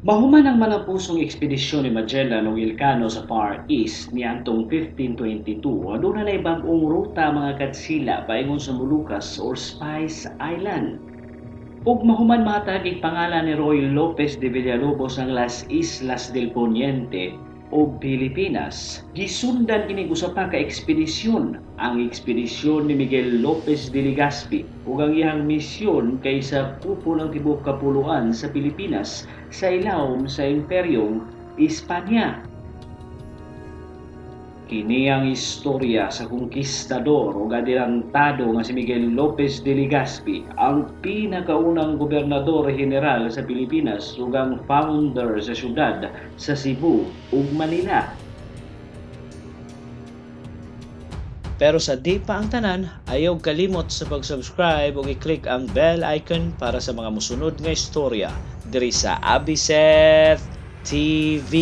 Mahuman ang malampusong ekspedisyon ni Magellan ug Elcano sa Far East niadtong 1522, aduna nay bag-ong ruta ang mga Katsila paingon sa Molucas or Spice Island. Ug mahuman mahatagig pangalan ni Ruy Lopez de Villalobos ang Las Islas del Poniente o Pilipinas. Gisundan kini usa pa ka ekspedisyon, ang ekspedisyon ni Miguel Lopez de Legazpi, ug ang iyang misyon kay sakupon ang tibuok kapuluan sa Pilipinas sa ilawom sa Imperyong Espanya. Kini ang istorya sa konkistador ug adelantado nga si Miguel Lopez de Legazpi, ang pinakaunang gobernador general sa Pilipinas ug ang founder sa syudad sa Cebu ug Manila. Pero sa di pa ang tanan, ayaw kalimot sa pag-subscribe ug i-click ang bell icon para sa mga musunod nga istorya diri sa Abiseth TV.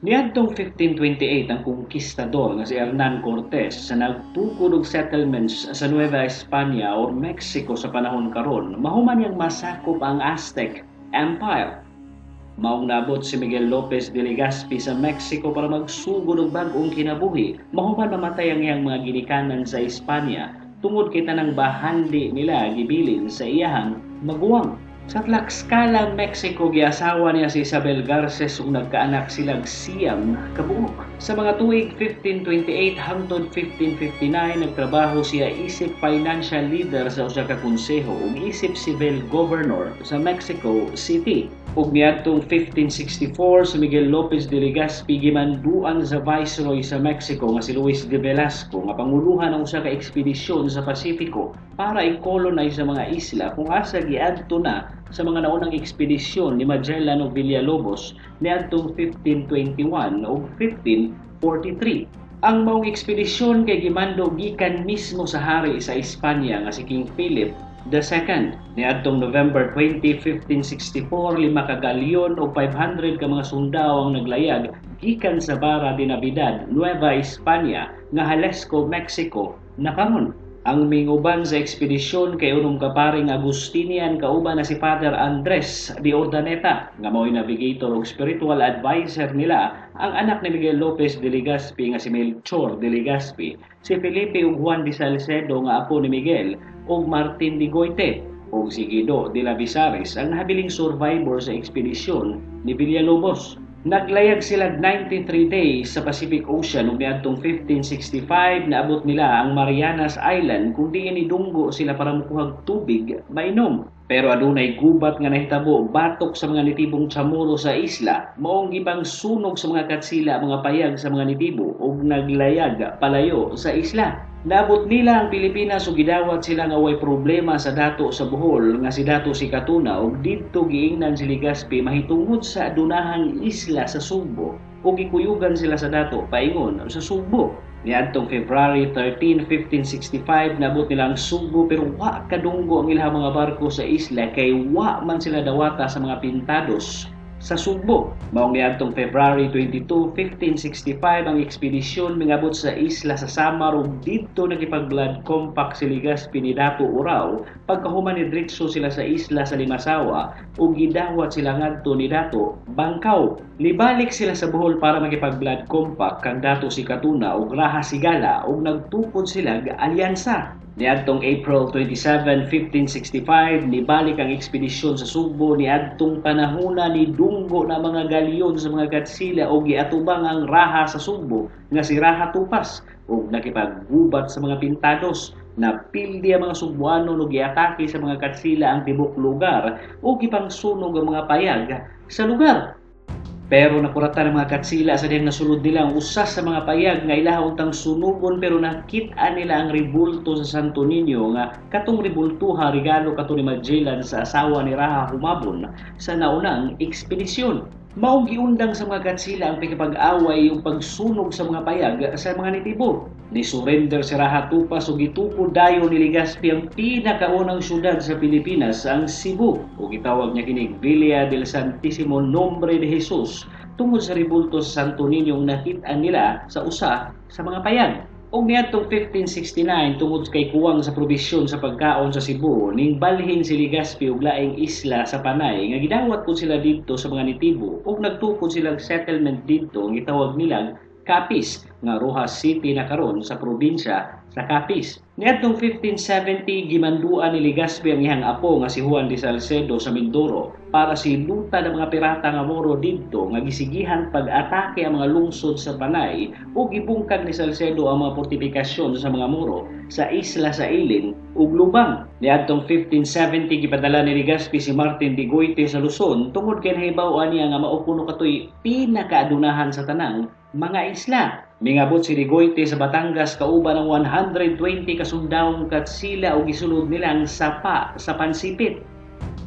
Niadtong 1528, ang konkistador nga si Hernan Cortes sa nagtukod og settlements sa Nueva España or Mexico sa panahon karon, mahuman niyang masakop ang Aztec Empire. Maong naabot si Miguel Lopez de Legazpi sa Mexico para magsugod og bag-ong kinabuhi, mahuman mamatay ang iyang mga ginikanan sa Espanya tungod kay tanang bahandi nila gibilin sa iyahang maguwang. Sa Tlaxcala, Mexico, giasawa niya si Isabel Garces ug nagkaanak silag 9 kabuok. Sa mga tuig 1528 hangtod 1559, nagtrabaho siya isip financial leader sa usa ka konseho ug isip civil governor sa Mexico City. Ug niadtong 1564, si Miguel Lopez de Legazpi gimanduan sa viceroy sa Mexico nga si Luis de Velasco nga panguluhan ang usa ka ekspedisyon sa Pasifiko para i-colonize sa mga isla kung asa giadto na sa mga naunang ekspedisyon ni Magellan ug Villalobos niadtong 1521 ug 1543. Ang maong ekspedisyon kay gimando gikan mismo sa hari sa Espanya nga si King Philip II. Niadtong November 20, 1564, 5 ka galyon o 500 ka mga sundao ang naglayag gikan sa Barra de Navidad, Nueva España, nga Jalisco, Mexico na karon. Ang minguban sa ekspedisyon kay unom ka paring Agustinian kauban na si Father Andres de Urdaneta nga mao'y navigator ug spiritual advisor nila, ang anak ni Miguel Lopez de Legazpi nga si Melchor de Legazpi, si Felipe ug Juan de Salcedo nga apo ni Miguel, ug Martin de Goite ug si Guido de la Visares ang nahabiling survivor sa ekspedisyon ni Villalobos. Naglayag sila 93 days sa Pacific Ocean ug niadtong 1565 naabot nila ang Marianas Island kung diin nidunggo sila para mokuhag tubig mainom. Pero adunay gubat nga nahitabo batok sa mga nitibong Chamorro sa isla, maong gipang sunog sa mga Katsila mga payag sa mga nitibo ug naglayag palayo sa isla. Naabot nila ang Pilipinas ug gidawat sila nga way problema sa dato sa Bohol nga si Dato Sikatuna, ug didto giingnan si Legazpi mahitungod sa adunahang isla sa Sugbo ug gikuyugan sila sa dato paingon sa Sugbo. Niadtong February 13, 1565, naabot nila ang Sugbo pero wa kadunggo ang ilang mga barko sa isla kay wa man sila dawata sa mga pintados sa Sugbo. Maong niadtong February 22, 1565, ang ekspedisyon mingabot sa isla sa Samar ug didto nakipag-blood compact si Legazpi ni Dato Urao. Pagkahuman, ni diretso sila sa isla sa Limasawa ug gidawat sila ngadto ni Dato Bangkaw. Nibalik sila sa Bohol para makipag-blood compact kang Dato Sikatuna ug Raha Sigala ug nagtukod sila alyansa. Niadtong April 27, 1565, nibalik ang ekspedisyon sa Sugbo. Niadtong panahona, nidunggo na mga galyon sa mga Katsila o giatubang ang raha sa Sugbo nga si Raha Tupas ug nakipaggubat sa mga pintados. Napildi ang mga Sugbuano ug giatake sa mga Katsila ang tibok lugar ug gipangsunog ang mga payag sa lugar. Pero nakuratan ng mga Katsila sa dihang nasulod nila ang usa sa mga payag nga ilaha untang sunugon, pero nakit-an nila ang rebulto sa Santo Niño nga katong rebultuha regalo kato ni Magellan sa asawa ni Raha Humabon sa naunang ekspedisyon. Maong giundang sa mga Katsila ang pakipag-away yung pagsunog sa mga payag sa mga nitibo. Ni surrender si Raha Tupas ug gitukod dayon ni Legazpi ang pinakaunang syudad sa Pilipinas, ang Cebu, ug gitawag niya kinig Villa del Santísimo Nombre de Jesus. tungod sa rebulto sa Santo Niño nakit-an nila sa usa sa mga payag. Ug niadtong 1569, tungod kay kuwang sa probisyon sa pagkaon sa Cebu, ning balhin si Legazpi og laing isla sa Panay nga gidawat pud sila didto sa mga nitibo ug nagtukod silang settlement didto ang gitawag nilang Capiz, nga Roxas City na karon sa probinsya sa Capiz. Niadtong 1570, gimanduan ni Legazpi ang iyang apo nga si Juan de Salcedo sa Mindoro para silutan ang mga pirata nga Moro didto nga gisigihan pag-atake ang mga lungsod sa Panay, ug gibungkag ni Salcedo ang mga fortifikasyon sa mga Moro sa isla sa Ilin ug Lubang. Niadtong 1570, gipadala ni Legazpi si Martin de Goiti sa Luzon tungod kay nahibaw-an niya nga mao kuno katoy pinakaadunahan sa tanang mga isla. Mingabot si de Goiti sa Batangas kauban ng 120 kasundawong katsila ug gisulod nilang sapa sa Pansipit.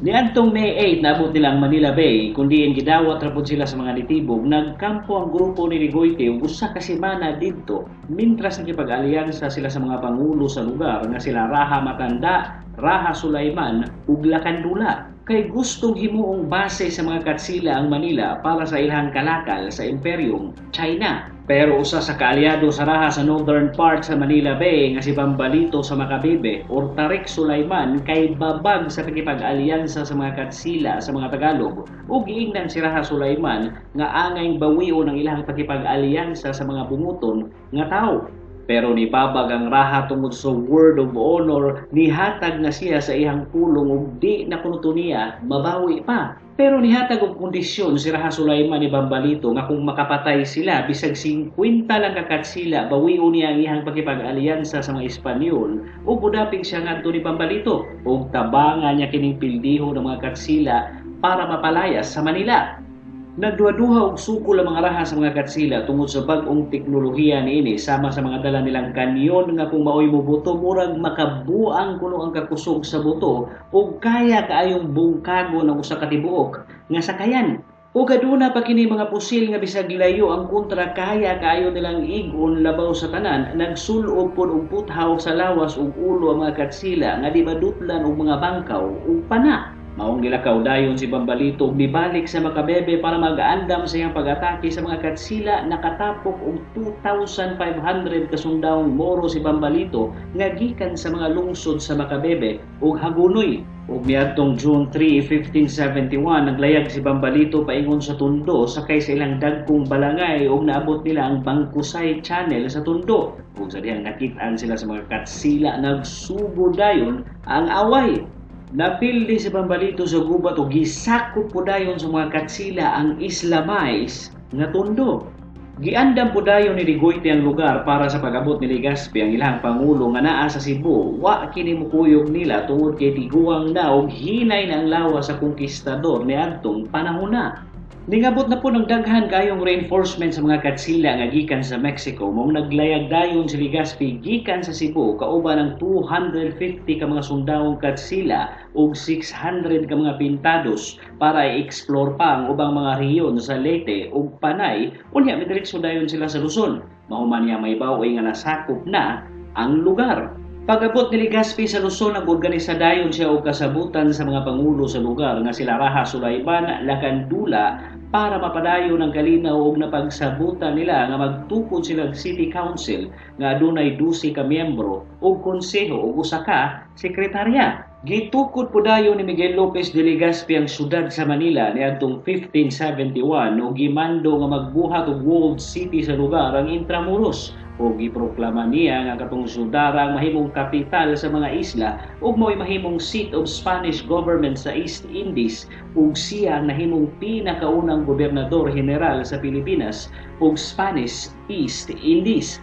Niadtong May 8, naabot nila ang Manila Bay, kun diin gidawat ra pud sila sa mga nitibo. Nagkampo ang grupo ni de Goiti og usa ka semana didto mintras nakipag-alyansa sila sa mga pangulo sa lugar nga sila Raha Matanda, Raha Sulaiman ug Lakandula, kay gustong himuong base sa mga katsila ang Manila para sa ilang kalakal sa Imperyong China. Pero usa sa kaalyado sa Raha sa northern part sa Manila Bay nga si Bambalito sa Macabebe or Tarik Sulaiman kay babag sa pakipag-alyansa sa mga katsila sa mga Tagalog, ug giingnan si Raha Sulaiman nga angay bawion ang ilang pakipag-alyansa sa mga bunguton nga tawo. Pero nibabag ang Raha tungod sa word of honor, nihatag na siya sa iyang pulong ug di na kuno to niya mabawi pa. Pero nihatag og kondisyon si Raha Sulaiman ni Bambalito nga kung makapatay sila bisag 50 lang ka katsila, bawion niya ang iyang pakipag-alyansa sa mga Espanyol ug mudapig siya ngadto ni Bambalito ug tabangan niya kining pildiho ng mga katsila para mapalayas sa Manila. Nagduha-duha og sukol ang mga raha sa mga katsila tungod sa bag-ong teknolohiya niini, sama sa mga dala nilang kanyon nga kung maoy mobuto, murag makabuang kuno ang kakusog sa buto ug kaya kaayong bungkago ng usa ka tibuok nga sakayan. Ug aduna pa kini mga pusil nga bisag layo ang kontra, kaya kaayo nilang ig-on. Labaw sa tanan, nagsul-ob pod og puthaw sa lawas ug ulo ang mga katsila nga di madutlan og mga bangkaw ug pana. Maong gilakaw dayon si Bambalito ug nibalik sa Macabebe para mag-andam sa iyang pag-atake sa mga katsila. Nakatapok og 2,500 kasundawong Moro si Bambalito nga gikan sa mga lungsod sa Macabebe ug Hagonoy. Ug miadtong June 3, 1571, naglayag si Bambalito paingon sa Tondo sakay sa ilang dagkong balangay ug naabot nila ang Bangkusay Channel sa Tondo. Ug sa dihang nakit-an sila sa mga katsila, nagsugod dayon ang away. Napildi si Bambalito sa gubat ug gisakop po dayon sa mga katsila ang Isla Mais nga Tondo. Giandam po dayon ni de Goiti ang lugar para sa pag-abot ni Legazpi, ang ilang pangulo nga naa sa Cebu. Wa kini mukuyog nila tungod kay tiguang na ug hinay na ang lawas sa konkistador niadtong panahon na. Ningabot na po ng daghan kayong reinforcement sa mga katsila nga gikan sa Mexico, maong naglayag dayon si Legazpi gikan sa Cebu kauban ng 250 ka mga sundawong katsila ug 600 ka mga pintados para i-explore pa ang ubang mga rehiyon sa Leyte ug Panay. Unya midiretso dayon sila sa Luzon mahuman niya may bawi nga nasakop na ang lugar. Pag-abot ni Legazpi sa Luzon, nag-organisa dayon siya og kasabutan sa mga pangulo sa lugar nga sila Raha Sulaiman, Lakandula para mapadayon ang kalinaw, og napagsabutan nila nga magtukod sila og City Council nga adunay 12 ka miyembro ug konseho ug usa ka sekretarya. Gitukod po dayon ni Miguel Lopez de Legazpi ang syudad sa Manila niadtong 1571 ug gimando nga magbuhat og walled city sa lugar ang Intramuros, ug giproklama niya nga katong syudad ang mahimong kapital sa mga isla ug mao'y mahimong seat of Spanish government sa East Indies, ug siya ang nahimong pinakaunang gobernador general sa Pilipinas ug Spanish East Indies.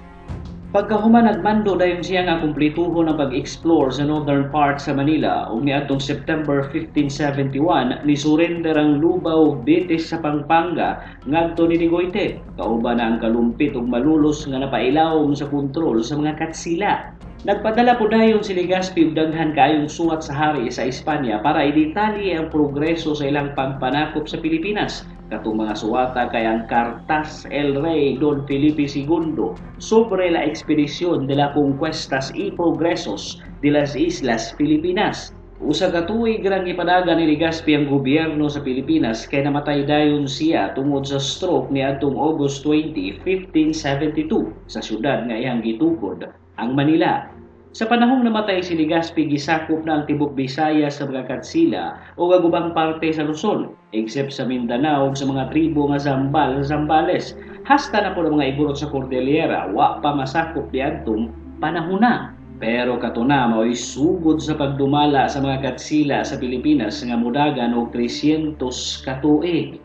Pagkahuman, nagmando dayon siya nga kumpletuhon ang pag-explore sa northern part sa Manila, ug niadtong September 1571, ni surrender ang Lubao Betis sa Pampanga ngadto ni de Goiti kauban na ang kalumpit ug malulos nga napailawom sa kontrol sa mga katsila. Nagpadala po dayon si Legazpi og daghan kaayong suwat sa hari sa Espanya para idetalye ang progreso sa ilang pagpanakop sa Pilipinas. Katong mga suwata kay ang Cartas el Rey Don Felipe II sobre la expedición de la conquistas y progresos de las Islas Filipinas. Usa ka tuig rang gipadagan ni Legazpi ang gobyerno sa Pilipinas kay namatay dayon siya tungod sa stroke niadtong August 20, 1572 sa syudad nga iyang gitukod, ang Manila. Sa panahong namatay si Legazpi, gisakop na ang tibok Bisaya sa mga Katsila o ang ubang parte sa Luzon, except sa Mindanao ug sa mga tribo nga Zambal sa Zambales. Hasta na pod ang mga Igorot sa Cordillera, wa pa masakop diadtong panahona. Pero kato na mao'y sugod sa pagdumala sa mga Katsila sa Pilipinas nga mudagan og 300 ka tuig.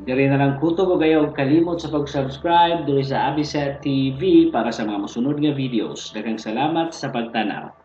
Diri na lang kutob ug ayaw kalimot sa pag-subscribe diri sa Abiset TV para sa mga mosunod nga videos. Daghang salamat sa pagtanaw.